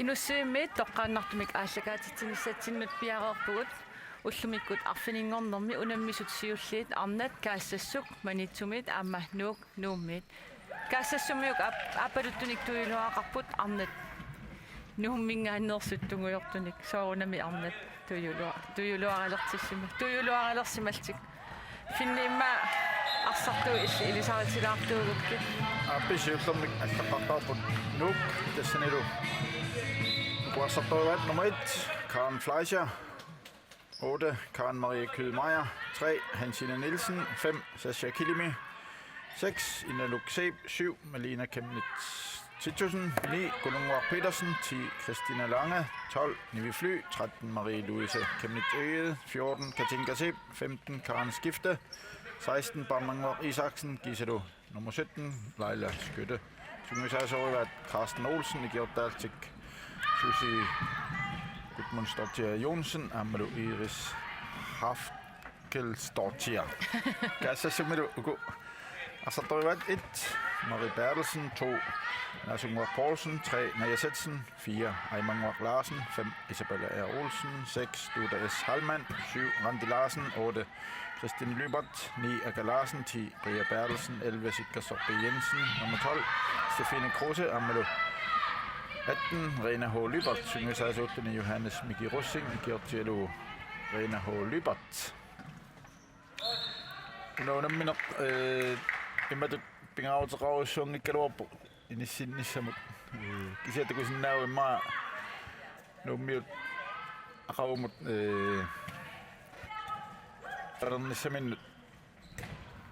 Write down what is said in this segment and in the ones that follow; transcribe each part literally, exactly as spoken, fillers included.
Inussivimmiit toqqaannartumik aallakaatitsinissatsinnut piareerpugut. Ullumikkut arfininngornermi unammisut siulliit arnat Kaassassuk Maniitsumiit aamma Nuuk Nuummiit. Kaassassummiuk aap-, aappaluttunik tujuuluaqarput arnat Nuumminngaanneersut tungujortunik soorunami arnat tujulua-, tujuluaralertissima-, tujuluaralersimallutik. Finni immaqa arsartuut illit ilisaritilaartuugukkit. Aap, siullermik allaqqattaarput Nuuk tassanilu uku arsartuugaat nummer et, Karen Fleischer. Otte, Karen Marie Kyed Meyer. Tre, Hansine Nielsen. Fem, Sascha Kilimi. Seks, Ina Luk Zeeb. Syv, Malina Chemnitz Titussen. Ni, Kulunnguaq Petersen. Ti, Christina Lange. Tolv, Nivi Fly. Tretten, Marie Louise Chemnitz Egede. Fjorten, Katinka Zeeb. Femten, Karen Skifte. Seksten, Barnannguaq Isaksen. Kiisalu nummer sytten, Laila Skytte. Sungiusaasorujuaat Carsten Olsen, ikiortaallutik Susie Gudmundsdottir Johnsen aammalu Iris Haft Kelsdottir. Kaassassummilu uku arsartuugaat: et, Marie Berthelsen. To, Naasunnguaq Poulsen. Tre, Naja Zetzen. Fire, Aimannguaq Larsen. Fem, Isabella R. Olsen. Seks, Duda S. Hallmann. Syv, Randi Larsen. Otte, Christine Lyberth. Ni, Aka Larsen. Ti, Pia Berthelsen. Elleve, Sikkersorpi Jensen. Nummer tolv, Stefine Kruse. Aammalu atten, Rena H. Lyberth. Sungiusaasuulluni Johannes Miki Rosing, ikiortigalugu Rena H. Lyberth. Una unammineq, eh, imatut pingaaruteqarujussuanngikkaluarpoq inissinnissamut. Eh, kisianni takusinnaavat immaqa Nuummiut aqagumut, eh, palernissaminnut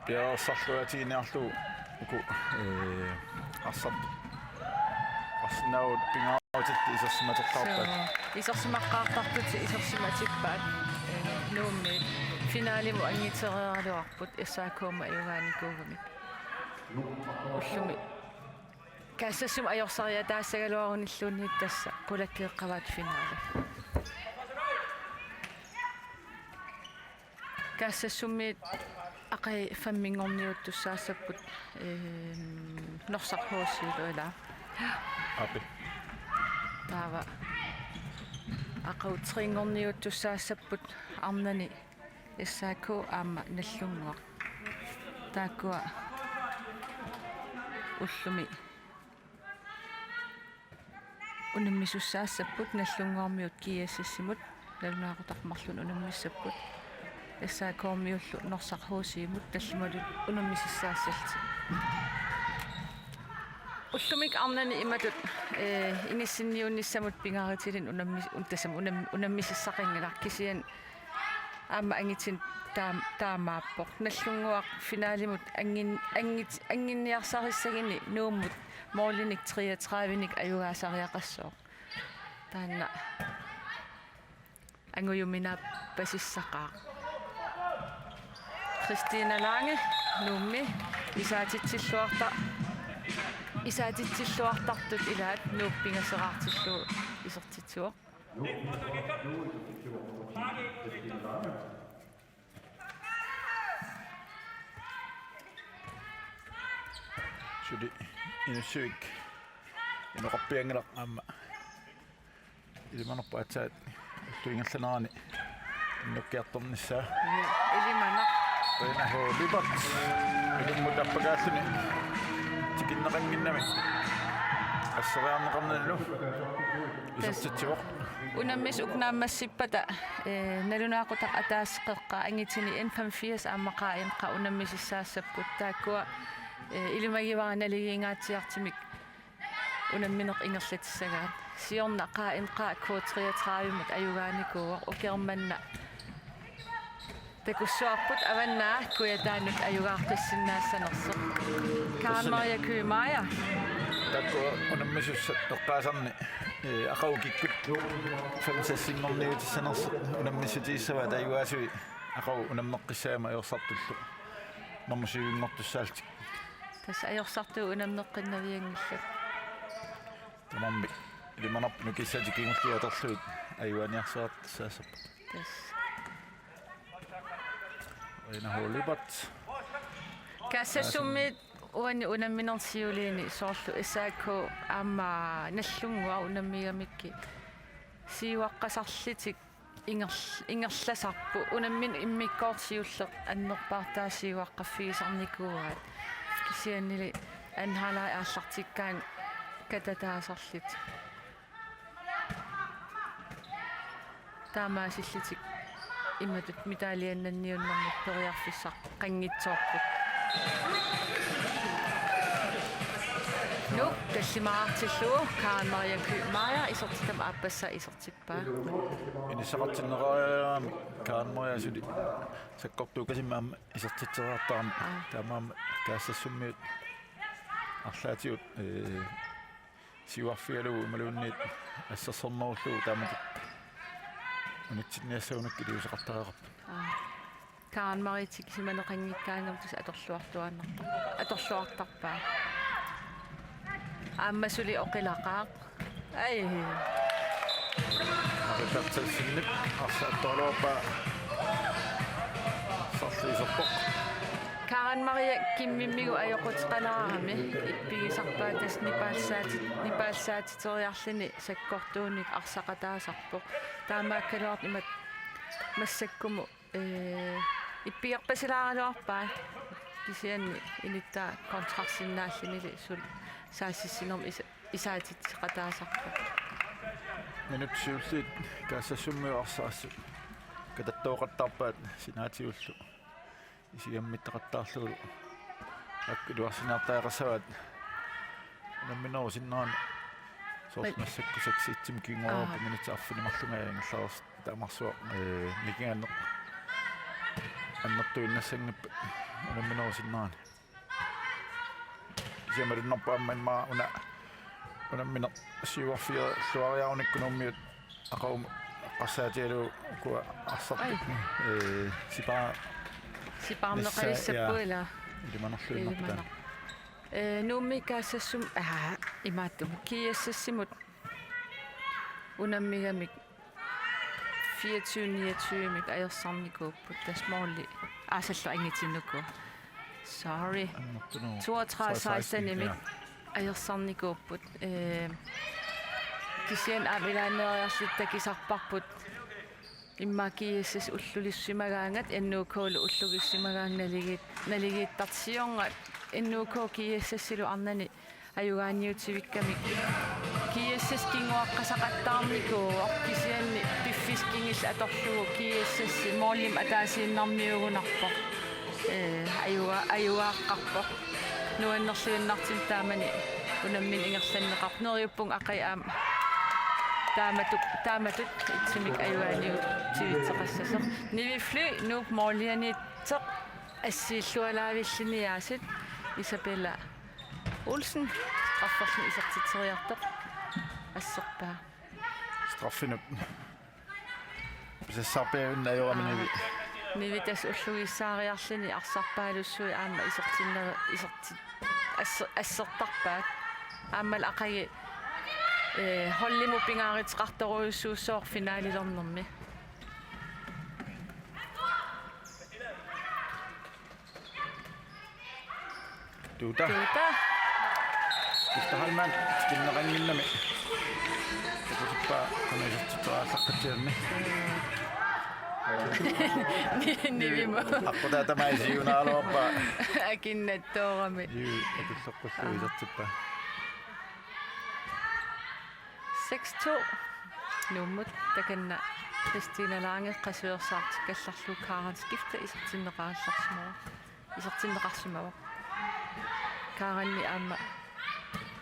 piareersarluatiginiarlugu uku, eh, arsartut. Arsinnaavut pingaarutit isersimateqqaarpaat. Suu, isersimaqqaartartut isersimatippaat, eh, Nuummi finalimut anngitereeraluarput S A K-mut ajugaanikuugamik. Ullumi Kaassassummi ajorsariataassagaluarunilluunniit tassa qulakkeeqqavaat finale. Kaassassummiit aqagu femminngorniuttussaassapput, ehm, Norsaq H C-lu ilaa. Api. Taava aqagu trinngorniuttussaassapput arnani S A K aamma Nagdlunguaq. Taakkua ullumi unammisussaassapput, Nagdlunguarmiut G S S-imut nalunaaqutaq marlunnik unammissapput. S A K-miullu Norsaq H C-mut tallimatut unammisissaassallutik. Ullumikkut arnani imatut, eh, inissinniunnissamut pingaarutilik unammis-, un-, tassami unam-, unammisissaqanngilaq, kisianni aamma angutinut taam-, taamaappoq. Nagdlunguaq finalimut anngin-, anngit-, anginniarsarissaguni Nuummut målinik treogtredive-nik ajugaasariaqassooq. Taanna angujuminaappasissaqaaq. Christina Lange, Nuummi, isaatitsilluarta-, isaatitsilluartartut ilaat Nuuk pingaseraartillugu isertitsivoq. Suli Inussivik inoqarpianngilaq aamma ilimanarpoq aatsaat ullup ingerlanerani innukkiartornissaa. Ilimanaq. Rena H. Lyberth ilimmut appakaalluni tikinneqannginnami asseriarneqarnanilu isertitsivoq. Unammisut uku naammassippata, eh, nalunaaqutaq ataaseq qeqqa angutini N femogfirs aamma Q N Q unammisissaassapput, taakkua, eh, ilimagivara naligiingaatsiartumik unammineq ingerlatissagaat. Siorna Q N Q K treogtredive-mut ajugaanikuuvoq, ukiormanna takussuarput Avannaa Kujataanut ajugaartussinnaassanersoq. Karen Marie Kyed Meyer. Taakkua unammisussat eqqaasarni, eh, aqagu kikkut fem-seksinngorniutissanersoq unammissutigissavaat, ajugaasui aqagu unammeqqissagami ajorsartullu normu syvinngortussaallutik. Tassa ajorsartuut unammeqqinnavianngillat. Tamarmik ilimanarpoq nukissatik kingulliit atorlugit ajugaaniarsuartussaassapput. Tassa. Rena H. Lyberth. Kaassassummiit Uani unamminermi siuliini soorlu S A K aamma Nagdlunguaq unammigamikkit siuaqqasarlutik ingerl-, ingerlasarput. Unammineq immikkoortoq siulleq annerpaartaa siuaqqaffigisarnikuuaat. Kisiannili anhaalaat aallartikkaanni katataasarlutik. Taamaasillutik imatut medaljannanniunnermut periarfissaqqanngitsoorput. Nuuk tallimaartillugu Karen Maria Kyhmeier isertitami aappassaa isertippaa. Inissaqartinneqariarami Karen Maria suli sakkortuukasimi aamma isertitseriartarami. Aa. Taamaammat Kaassassummiut arlaatigut, ee, siuarfigalugu imaluunniit assersornerullugu taamatut unitsinniassagunarlugu iliuuseqartariaqarput. Aa. Karen Marie tikisimaneqanngikkaangami tassa atorluartuaannarpoq. Atorluartarpaa. Aamma suli oqilaqaaq. Ai. Mari Berthelsenip arsaq attoraluarpaa. Arsarlu iserpoq. Karen Maria kimmimmigut ajoquteqalaarami ippigisarpaa tassa nipaalsaati-, nipaalsaatiteriarluni sakkortuunik arsaqataasarpoq. Taamaakkaluartoq imatut massakkumut, ee, ippigerpasilaaraluarpaa kisianni inuttaa kontraktsinnaallunili suli saassussinermut isa-, isaatitseqataasarpoq. Minutsit siulliit Kaassassummiut arsaq assut katattooqattaarpaat sinaatigullu. Isigammittaqattaarlugulu. Akku iluarsinnartariaqassavaat. Unamminerup sinnerani. Soorlu Oi. Massakkut seks et-imut kinguaarput Aa. Minutsit arfineq-marluk ingerlareersut taamarsuaq, ee, nikingaanneq annertuinnassanngippat unamminerup sinnerani. Kisianni malunnarpoq aamma immaqa una unammineq siuarfigaluariarunikku Nuummiut aqagumut eqqarsaatigalugu ukua arsartut. Ai. Ee, sipaa-, Sipaarneqalissapput nissa-, ja. Ilaa. Ilimanarluinnarput taanna. Ilimanaq-. Ee, Nuummi Kaassassum-, aa, imaattumut G S S-imut unammigamik fireogtyve niogtyve-mik ajorsarnikuupput, tassa måli aasallu angitinnuku. Sorry. Annertunerup. Toogtredive seksten-imik. Ja. Ajorsarnikuupput. Ee, kisianni aamma ilaanneeriarluta takusarparput. Immaqa G S S ullulissimagaangat N U K-lu ullugissimagaangat naligiit-, naligiittarsiorngat N U K G S S-ilu arnani ajugaaniutivikkamik. G S S kinguaqqasaqattaarnikuuvoq kisianni piffissaq kingulleq atorlugu G S S-i målimik ataasiinnarmiugunarpoq. Ee, ajuga-, ajugaaqqarpoq. Nuannerluinnartumik taamani unammineq ingerlanneqarpoq. Neriuppunga aqagu aamma taamatut, taamatut ittumik ajugaaniutivitseqassasoq. Nivi Fly, Nuup målianiittoq assiillualaavilluni aasiit Isabella Olsen, strafferluni isertitseriartoq asserpaa. Straffinut pisassarpiavinneq ajorami Nivi. Aa. Nivi tassa ullugissaariarluni arsarpaalussuit aamma isertinna-, iserti-, asse-, assertarpaat. Aammalu aqagu, ee, holdimut pingaaruteqartorujussuussooq finalilernermi. Tuuta. Tuuta. Skifter Heilmann, tikinneqannginnami. Takusippaa, qanoq isertitseriarlaqqitsiarni. Ni-, Nivimut. Aqqutaa tamaat isigiunaaraluarpaa. Akinnattoorami. Juu, atulleqqullugu isertippaa. Seks to. Nuummut takanna Christina Lange qasuersaartikkallarlugu Karen Skifte isertinneqarallarsimavoq. Isertinneqarsimavoq. Karenni aamma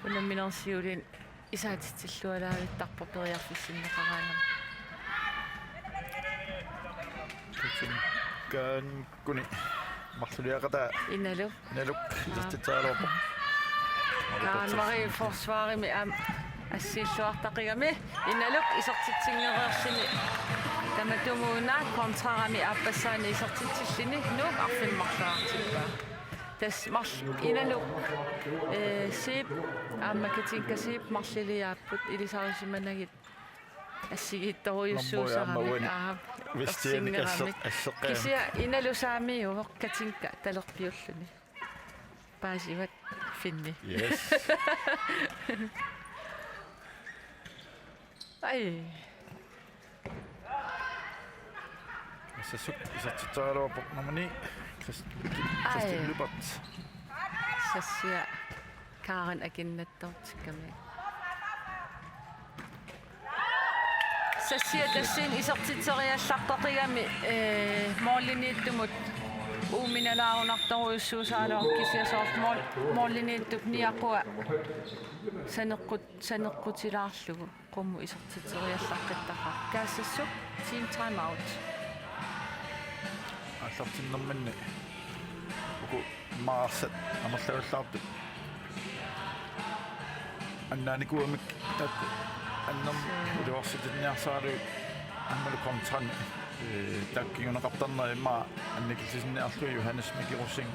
unamminermi siuliini isaatitsillualaavittarpoq periarfissinneqaraangami. Katinka Kuni marluliaqataa. Inaluk. Inaluk. Aa. Isertitseriarluarpoq. Karen Marie forsvarimi aamma assiilluartaqigami. Inaluk isertitsinngeriarluni. Tamatumuuna kontrarami aappassaani isertitsilluni Nuuk arfineq-marloriartippaa. Tassa marl-, Inaluk, ee, Zeeb, aamma Katinka Zeeb marluliaapput ilisarisimanagit. Assigiittorujussuusarami. Nummerit aamma uani. Aa, vestiani ersingeramik. Asseq-, asseqqaamik. Kisianni Inaluk saamiuvoq Katinka talerpiulluni. Paasivat Finni. Yes. Ai. Assersup isertitseriaraluarpoq nummer ni. Christ- Christian Ai. Lyberth. Sassia Karen akinnattoortikkami. Sassia tassani isertitseriallartaqigami, eh, målimiittumut uuminalaarunartorujussuusaraluarpoq kisianni soorlu mål-, målimiittup niaqua saneqqut-, saneqqutilaarlugu. Qummut isertitseriallaqqittarpaa. Kaassassuk team time out. Aallartinnerminni uku immaqa arsat amerlavallaartut annaanikuugamik taakku annermik iluarsitinniarsaralugit aammalu kontrani, eh, taakku kinguneqartarnerat immaqa annikillisinniarlugit Johannes Mikkel Rosing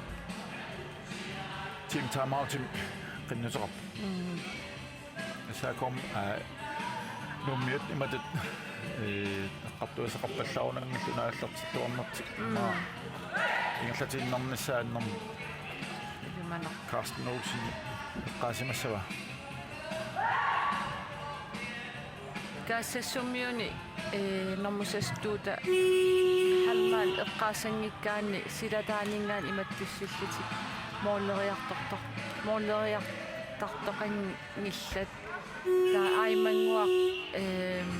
team time outimik qinnuteqarpoq. S A K-mi, aa, Nuummiut imatut, ee, eqqartugassaqarpallaarunanngilluinnarlutik. Mm. Aa, ingerlatiinnarnissaannermi. Ilumanaq. Carsten Olsen eqqaasimassavaa. Kaassassummiuni, ee, normusassuuta Halman eqqaassanngikkaanni silataaninngaanniit imatut pissillutik måleriartortoq-, måleriartartoqanngillat. Taava Aimannguaq, ehm,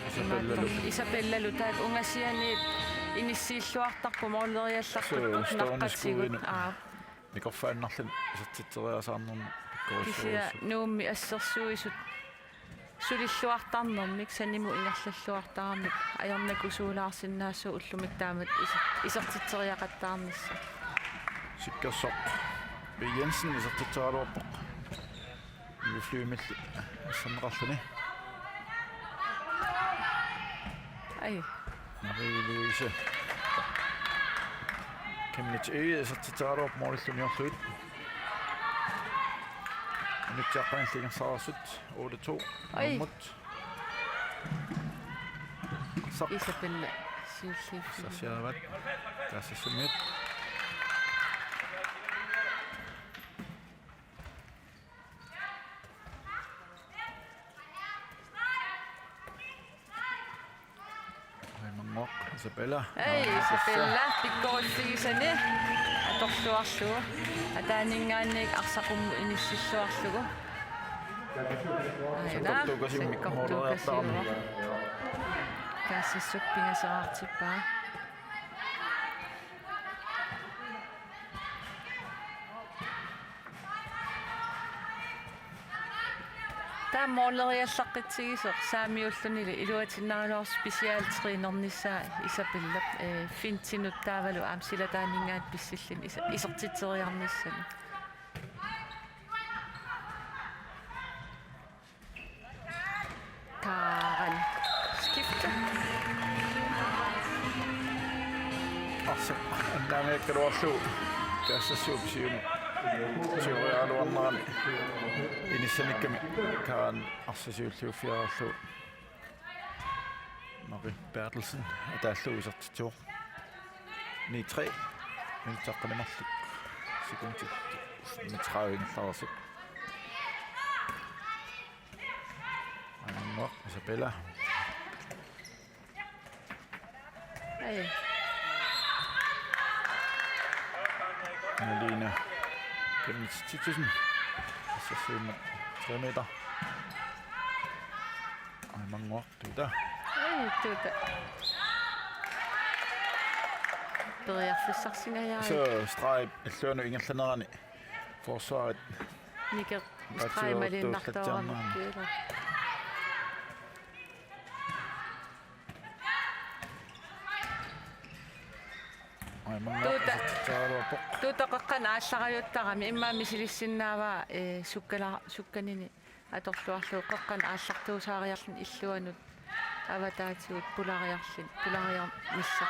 Isabellalu. Isabellalu taakku ungasianiit inissiilluartarput måleriallaqqut. Suu, stående naqqatigut. Skud. Aa. Nikorfaannarluni isertitseriaasaarnermi pikkorissuussut. Kisianni Nuummi assersuisut sulilluartarnermik sanimut ingerlalluartaramik ajornakusuulaarsinnaassuugut ullumi taamatut iser-, isertitseriaqattaarnissaq. Sikkersoq B. Jensen isertitseriaraluarpoq. Louis Flyvemilli asserneqarluni. Ai. Marie Louise. Chemnitz Egede isertitseriaraluarpoq målillu uniorlugit. Minutsiaqqanilli ingerlareersut otte to. Ai. Nuummut. Saq. Isabella siulliulluni. Sassiaravat. Kaassassumiit. Aimannguaq, Isabella. Ei, Isabella, pikkoriffigisani atorluarlugu. Ataaninngaanniit arsaq qummut inissilluarlugu. Aajuna, sakkortuukasimmik sakkortuukasiuvoq. Måleriartaarami. Kaassassuk pingasoriartippaa. Taava måleriallaqqitsigisoq saamiullunilu iluatinnaraluarpoq specialtrænernissaa Isabellap, eh, fintinut taavalu aamma silataaninngaanniit pissilluni isa-, isertitseriarnissani. Karen. Skifte. Arsaq annaamiakkaluarlugu Kaassassuup siumut siuariaraluarnerani inissanikkami Karen arsaq siulliuffiaralugu Marie Berthelsen ataallugu isertitsivoq. Ni tre. Minutsit aqqaneq marluk. Sekundit femogtredive ingerlareersut. Aamma Isabella. Ei. Malene Chemnitz Titussen. Assersuummat tre meter. Aimannguaq tuuta. Ei, tuuta. Periarfissarsingajarit. Så streg illuanut ingerlanerani. Forsvaret. Nikke streg malinnartoorami kiila. Aimannguaq. Tuuta. Isertitseriaraluarpoq. Tuuta qeqqanut aallarajuttarami immaqa misilissinnaavaa, eh, sukkala-, sukkanini atorluarlugu qeqqanut aallartuusaariarluni illuanut avataatigut pulariarluni, pulariarnissaq.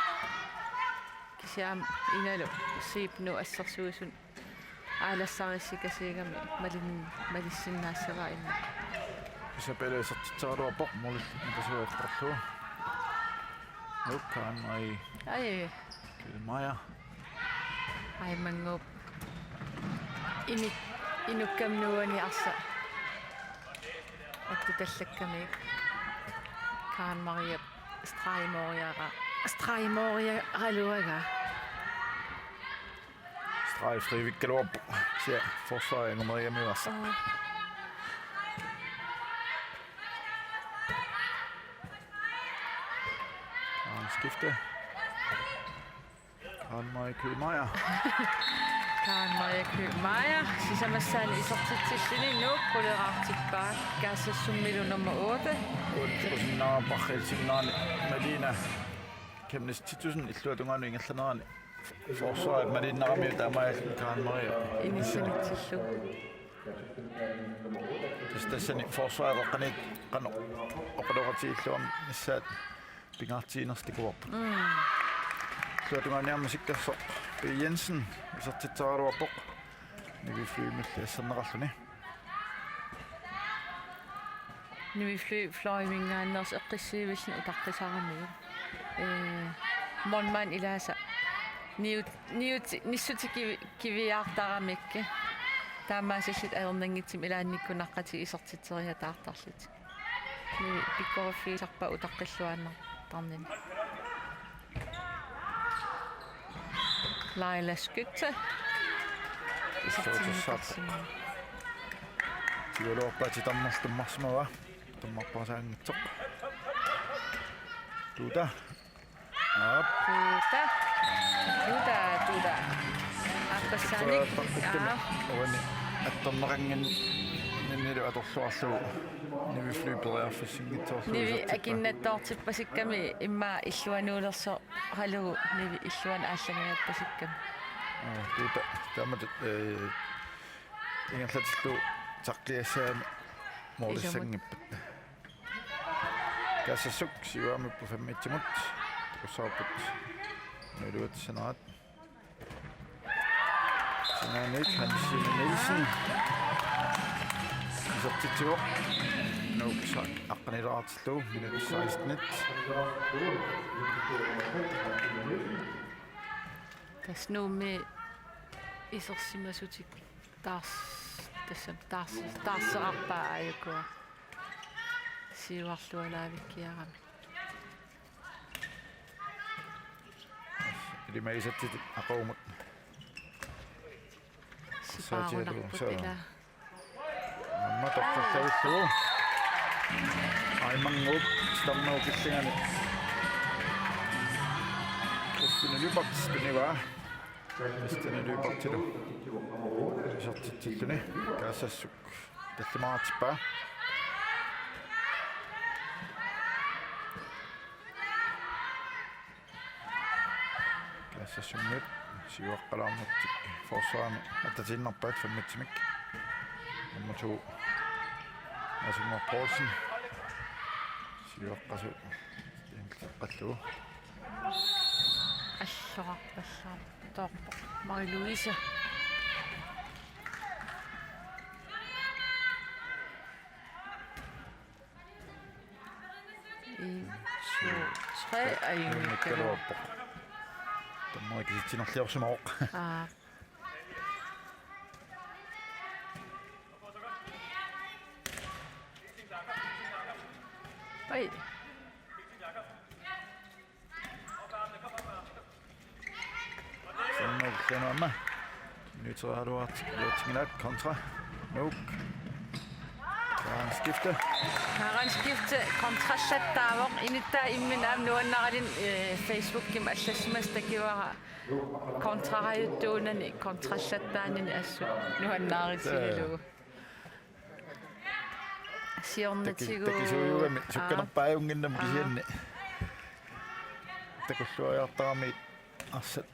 Kisianni aamma inalu siipnu assersuisut aalassariissikasiugami malin-, malissinnaassavaa immaqa. Isabella isertitseriaraluarpoq målillu napasuartarlugu. Nukka Anne-Marie. Ai. Kjellmeier. Aimannguup Inuk-, inukkami nuuani arsaq attuttallakkamiuk. Karen Maria stregimoriara-, stregimoriaraluaraa. Stregfrivikkaluarpoq. Sia forsvarip angumeriaramiuk arsaq. Aa. Aa, skifte. Karen Maja Køgh Meyer. Karen Maja Køgh Meyer. Sisamassaani isertitsilluni Nuuk quleraartippaa. Kaassassummilu nummer otte. Kuutusinnaarpakka sinnaani Malina Kemnes Titussen illuatungaanut ingerlanerani. Forsvarip malinnaramiuk taamaalilluni Karen Maja. Inissinitsillugu. Tassa tassani forsvarip qeqqaniit qanoq oqaloqatigiilluarnissaat pingaartiginersoq takuarput. Mm. Illuatungaani aamma sikkersoq P. Jensen isertitseraluarpoq. Nivi Flymilli asserneqarluni. Nivi Fly fløjiminngaanneersoq eqqissiivilluni utaqqisaramiuk. Ee, målmand ilaasa. Niut-, niut-, nissutit kivi-, kiviartaramikkit. Taamaasillutik ajornanngitsumik ilaannikkut naqqatit isertitseriataartarlutik. Nivi pikkoriffigisarpaat utaqqilluaannartarnini. Laila Skytte. Isertinneqarsimavoq. Tigaluarpaa titarnerlu tummarsimavaa. Tummarpaasaanngitsoq. Tuuta. Aap. Tuuta. Tuuta, Tuuta. Aappassaanik. Aa. Uani attorneqanngin-, ninnilu atorluarlugu. Nivi Fly periarfissinngitsoorlugu Nivi isertippa-, akinnattoortippasikkami immaqa illuanuulersoralugu Nivi illuanut aallangajappasikkamik. Aa, Tuuta. Taamatut, ee, ingerlatillugu taqqiassaami moorissangippat. Kaassassuk siuaamiippoq femmitsimut. Takussavarput nuliuatsinneraat. Sinaaniit Hansine Nielsen. Isertitsivoq. Nuuk aqqanilaartillugu minut sekstenit. Tassa Nuummi isersimasutik taars-, tassami taars-, taarserarpaat aajukua. Siuarlualaavikkiarami. Ilimagisatsitit aqagumut. Sipaarunarput. Saatsialugu, ilaa. Aamma toqqallavillugu. Aimannguup titarnerup killingani Christine Lyberth tunivaa. Christine Lyberthilu isertitsilluni. Kaassassuk tallimaartippaa. Kaassassummiut siuaqqalaarnertik forsvarimi attatiinnarpaat femmitsimik. Nummer to, Mads Ingvar Poulsen. Siuaqqasoq ingerlaqqallugu. Allorarpallaartoorpoq Marie-Louise. En, to, tre, ajunngikkaluarpoq. Tamarmi kisitsinerliorsimavoq. Aa. Oj. Sannuk Lennama. Minutseraluartik luatsingilaat kontra Nuuk. Taava skifte. Taava skifte kontrallattaavoq inuttaa imminut aamma nuannaralugu, eh, Facebookimi allassimasut takivara kontrarajuttuunani kontrallattaanani assut nuannaarutigalugu. Siornatigut. Taki-, takisuujugami, aa, sukkanerpaajunnginnama, aa, kisianni. Takulluariartarami arsaq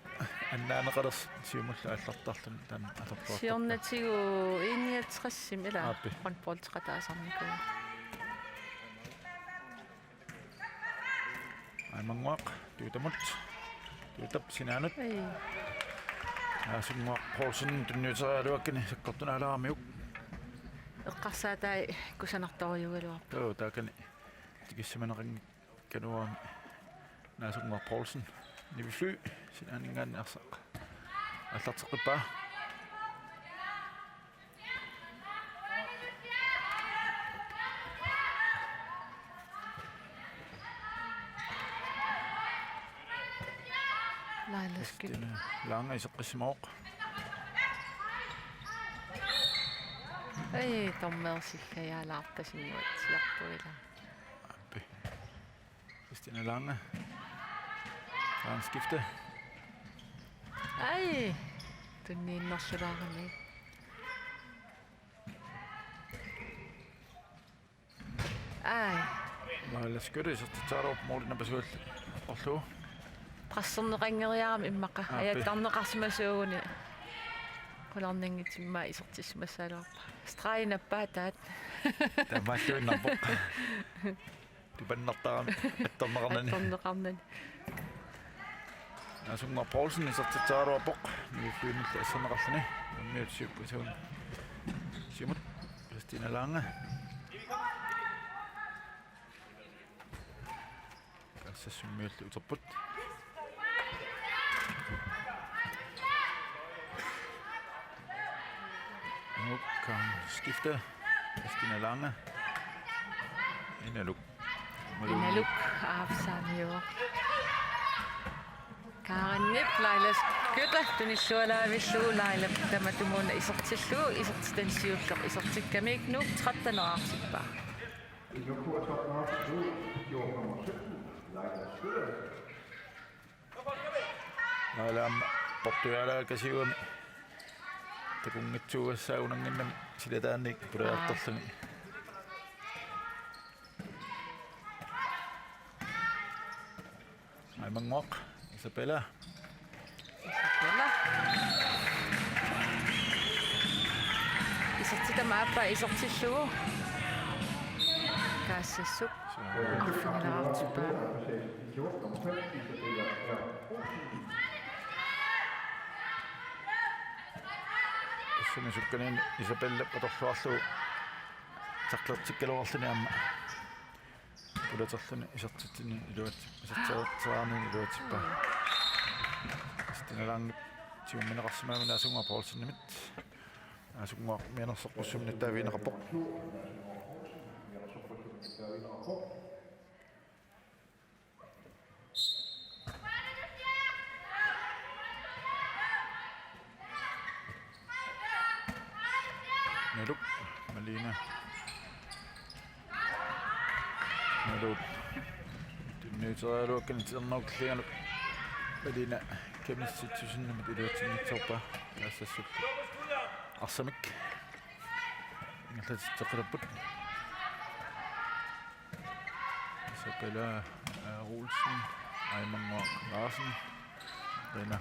annaaneqalersoq siumullu aallartarluni taanna atorluartarpaa. Siornatigut enogtresimi ilaa. Aappi. Håndboldeqataasarnikuuvoq. Aimannguaq, Tuutamut. Tuutap sinaanut. Ei. Naasunguaq Poulsen tunniuteriaraluakkani sakkortunaalaaramiuk. Eqqarsaatai kusanartorujugaluarpoq. Joo, taakani tikissamaneqanngikkaluarami Naasunguaq Poulsen. Nivi Fly, sinaaninngaanniit arsaq aallarteqqippaa. Christine Lange iseqqissimavoq. Ai, dommersillajaalaarpasinnguatsiarput ila. Aappi. Christine Lange. Taanna skifte. Ai, tunniunnerlulaarami. Ai. Laila Skytte isertitsaarup målip napasuallu orlu. Presserneqanngeriarami immaqa. Aappi. Ajattarneqarsimasuuguni. Qularnanngitsumik isertissimassagaluarpara. Stregi nappaataat. Taamaalluinnarpoq. Tupannartarami attorneqarnani. Attorneqarnani. Naasunngooq Poulsen isertitsaaruarpoq. Niuffiunillu asserneqarluni. Unammiussiupput suun. Siumut. Christine Lange. Kaassassummiullu uterput. Nuuk skifte. Christine Lange. Inaluk. Inaluk aapsaamiuvoq. Kaarannip Laila Skytte tunillualaavillugu Laila tamatumuuna isertillugu isertitani siulleq isertikkamik Nuuk tretten-eqartippaa. Laila aamma portuialaa kasiugami takunngitsuugassaagunannginnami silataannik pulaartorluni. Aimannguaq, Isabella. Isabella. Isertitami aappaa isertillugu. Kaassassup. Suu. Arfinilaartippaa. Tassani sukkaniini Isabella atorluarlugu taklertikkaluarluni aamma. Pulaterluni isertitsinni iluatsi-, isertitseriarnini iluatsippaa. Christine Langep tigummineqarsimagami Naasunngooq Poulsenimit. Naasunngooq mianersoqqussummik nittaavigineqarpoq. Inaluk, Malina. Inaluk. Tunniuteriaraluakkani titarnerup killingani Malina Kemistitsusinnamut iluatsinngitsoorpaa. Kaassassup. Arsamik. Ingerlatitseqqilerput. Isabella, øh, Olsen, Aimannguaq Larsen, Rina H.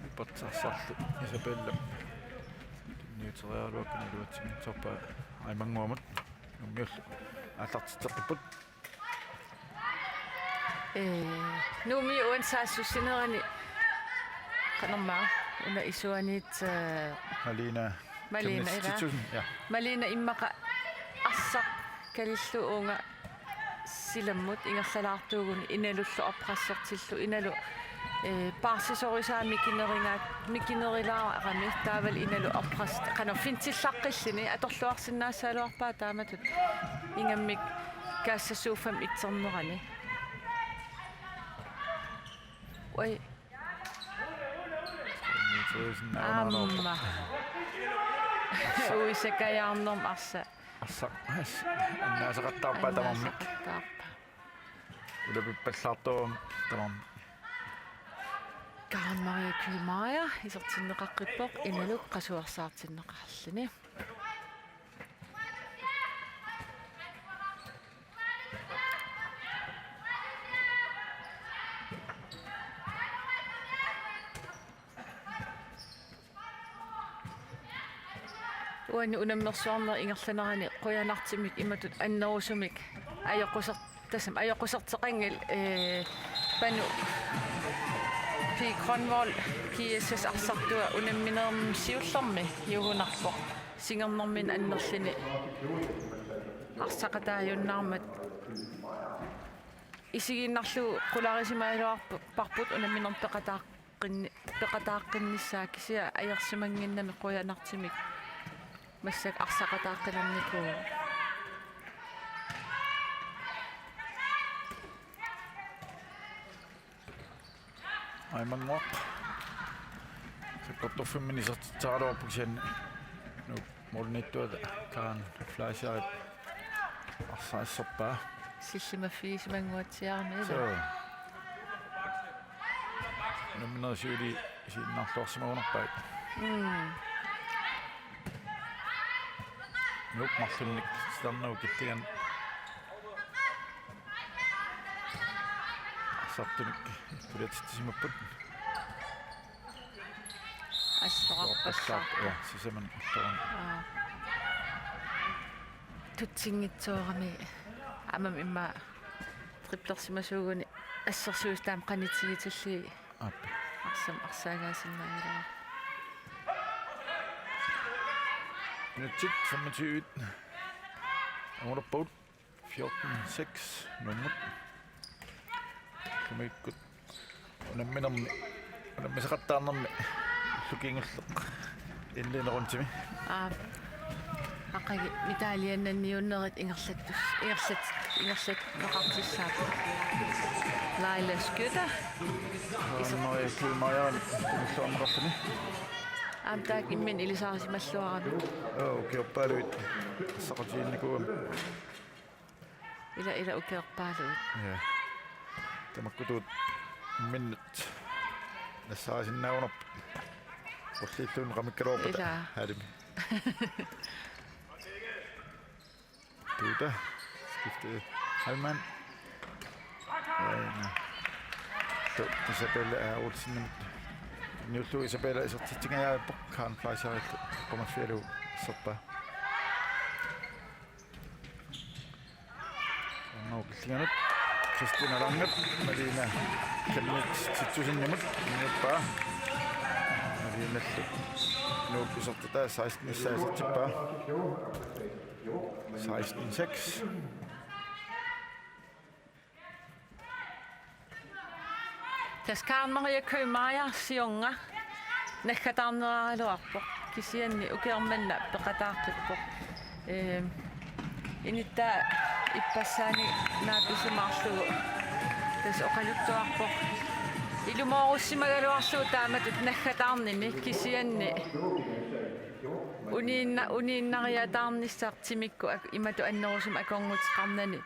Ipertarsarlu Isabella. Niuteriaraluakkani iluatsinngitsoorpaa Aimannguamut. Nuummiullu aallartitseqqipput. Ee, Nuummi uani saassussinerani qanormaa una isuaniit, ee, Malina. Malina, Kemnitsusen, ilaa. Ja. Malina immaqa arsaq kalillugu uunga silammut ingerlalaartuuguni Inalullu oppressertillugu Inalu, ee, paarsisorisaa mikinerigaat, mikinerilaarami taavalu Inalu oppress-, qanoq fintillaqqilluni atorluarsinnaassagaluarpaa taamatut ingammik kaassassuuffami itsernerani. Oi. Aamma. Uisakajaarnermi arsa. Arsaq. Annaasaqattaarpaa tamarmik. Annaasaqattaarpaa. Ulapippallaartoq tamarmik. Karen Marie Kymaja isertinneqaqqippoq Inaluk qasuersaartinneqarluni. Uani unammersuarnerup ingerlanerani qujanartumik imatut annerusumik ajoquser-, tassami ajoquserteqanngilaq, ee, Panu P. Grønvold G S S arsartua unamminermi siullermi jugunarpoq. Singernermini annerluni arsaqataajunnaarmat isigiinnarlugu qularisimaagaluarparput unamminermi peqataaqqinni-, peqataaqqinnissaa kisianni ajersimannginnami qujanartumik massakkut arsaqataaqqilernikuuvoq. Aimannguaq. Sakkortuffimminni isertitseraluarpoq kisianni. Nuup målimiittuata Karen Fleischerip arsaassorpaa. Sillimaffigisimanguatsiarami, ilaa. Soo. Unamminerit siuliisiinnarluarsimagunarpaat. Mm. Nuup marlunnik titarnerup killinganni arsartunik iluatsitsisimapput. Assorarpassaarpoq. Ja, sisamanni assorarneq. Aa. Tutsinngitsoorami aamma immaqa triplersimasuuguni assersuisut taama qanitigitillugit. Aap. Arsam arsaagaasinnaagaluaq. Minutsit femogtyve. Angulerpagut fjorten seks Nuummut. Kamikkut unamminermi, unammisaqattaarnermi ullup kingulleq indlevende rundemi. Aap. Aqagu medaljiannanniunnerit ingerlattus-, ingerlat-, ingerlatsinneqartussaapput. Laila Skytte. Anne-Marie Kuhlmeier tunilluarneqarluni. Aamma taakku imminnut ilisarisimalluarami. Joo, ukiorpaaluit assaqatigiinnikuugamik. Ila, ila ukiorpaaluit. Ja. Tamakkutut imminnut nassaarisinnaagunarput. Qulliilluunniit qamikkaluarpata. Ila. Haalimi. Tuuta. Skifte. Heilmann. Aina. Tu, Isabella, øh, Olsen. Niullu Isabella isertitsingajaappoq Karen Fleischerip qumaffialu serpa. Anna killinganut. Kristina Langep, Malene Chemnitz Titusenimut, niuppaa. Malenellu Nuup isertitaa seksten-issaa isertippaa. Seksten seks. Tassa Karen Marie Kuhlmeier siorna naggataarneraraluarpoq. Kisianni ukioq manna peqataaqqippoq. Ehm, inuttaa ippassaanik naapisimaarlugu tassa oqaluttuarpoq. Ilumoorussimagaluarlugu taamatut naggataarnini kisianni uniinna-, uniinnariataarnissaq timikkut ak-, imatut annerusumik akornuteqarnani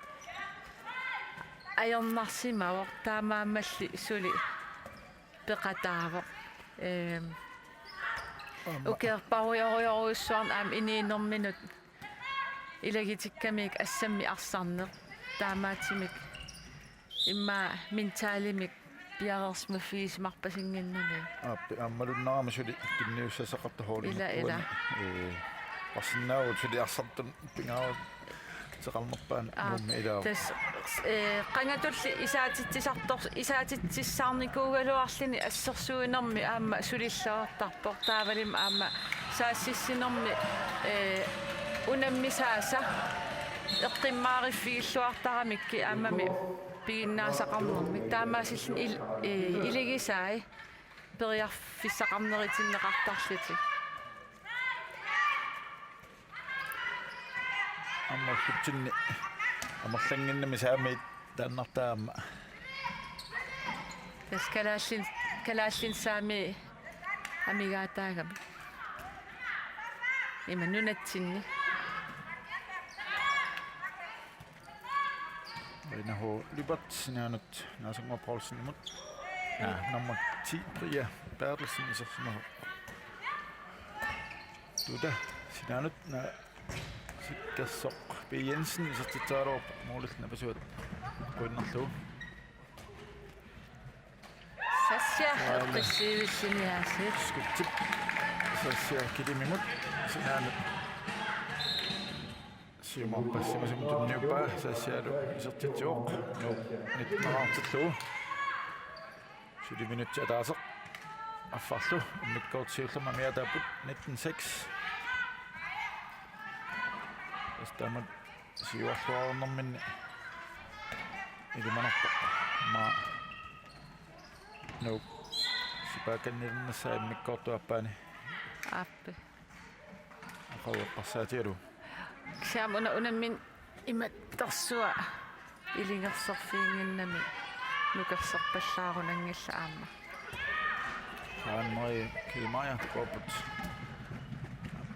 ajornarsimavoq, taamaammalli suli peqataavoq. Ehm, aamma. Ukiorparujorujorujussuarnik aamma inuunerminut ilagitikkamiuk assammik arsarneq. Taamaattumik immaqa mentalimik piareersimaffigisimarpasinngimmat. Aap, aammalunnarami suli tunniussaqartoq holdimi. Ila, ila. Uani, eh, arsinnaavugut suli arsartut pingaarut teqarnerpaat. Aa, Nuummi ilaavoq. Tassa, eh, qangatulli isaatitsisartor-, isaatitsissaarnikuugaluarluni assersuinermi aamma sulilluartarpoq, taavalu aamma saassussinermi, eh, unammisaasa eqqummaariffigilluartaramikkit aammami piginnaasaqarnermik. Taamaasilluni il-, eh, iligisai periarfissaqarnerutinneqartarlutik. Aamma ullutsinni amerlannginnami saamiit taannartaa aamma. Tassa kalaallin-, kalaallinik saamiit amigaataagami. Ima nunatsinni. Aina H. Lyberth sinaanut Naasannguaq Poulsenimut. Ja, nummer ti, Pia Berthelsen, isersimasoq. Tuuta sinaanut na-, Sikkersoq P. Jensen isertitseraluarpoq, målillu napasuat quinnarlugu. Sassia, aa, eqqissiivissiniaasiit. Skutip. Sassia kilimimut sinaanut siumoorpassimasumut tunniuppaa, Sassialu isertitsivoq. Nuup nitten-erartillugu. Suli minutsit ataaseq affarlu immikkoortoq siullermik amigaataapput, nitten seks. Tassa taamatut siuarluarnerminni ilimanarpoq. Aamma Nuup sipaakanniinnassaaq immikkoortup aappaani. Aappi. Aqagu eqqarsaatigalugu. Kisianni una unammineq imattarsuaq ilungersorfiginnginnami nukersorpallaarunanngillat aamma. Anne-Marie Kjellmeier, Robert.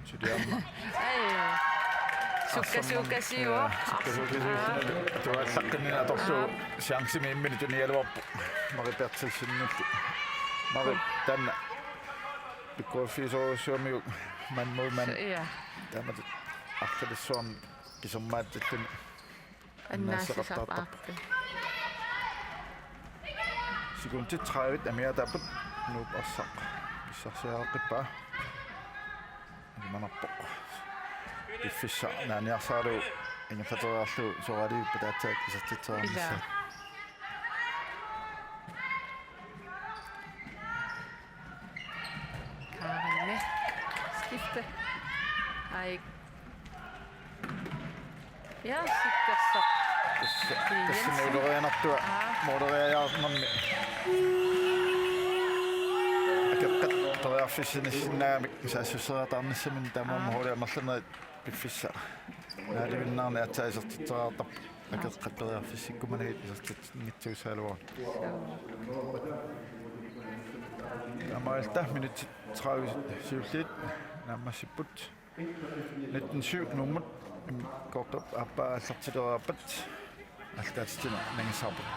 Suliamma. Ai. Sukka sukka siu. Sukka sukka siu. Atuallaqqinninnera atorlugu chancemi imminut tunigaluarpoq. Mari Berthelsenillu. Mari taanna. Pikkoriffigisorujussuuvoq mand mod mand. Ja. Taamatut arlalissuarmi kisermaatsilluni. Annaasisarpaarpi. Sekundit tredive amigaataapput. Nuup arsaq pissarsiareqqippaa. Ilimanarpoq. Piffissaq naaniarsaralugu ingerlateriarlugu soraaliuppat aatsaat isertitseriarnissaa. Ilaa. Karinne. Skifte. Ai. Ja, sikkersoq. Tassa, tassa målerianartua. Aa. Måleriajaarnermi. Akeqqat periarfissinissaanik saassusseriataarnissaminnik taamaammat. Aa. Måli amerlanerit piffissaq naalivinnaarneq aatsaat isertitseriartarpoq. Akeqqat periarfissikkumanagit isertitsinngitsuussagaluaruni. Taamaalilluta minutsit tredive siulliit naammassipput. Nitten syv Nuummut K G-p aappaa aallartileriarpat aallakaatitsineq nangissavarput.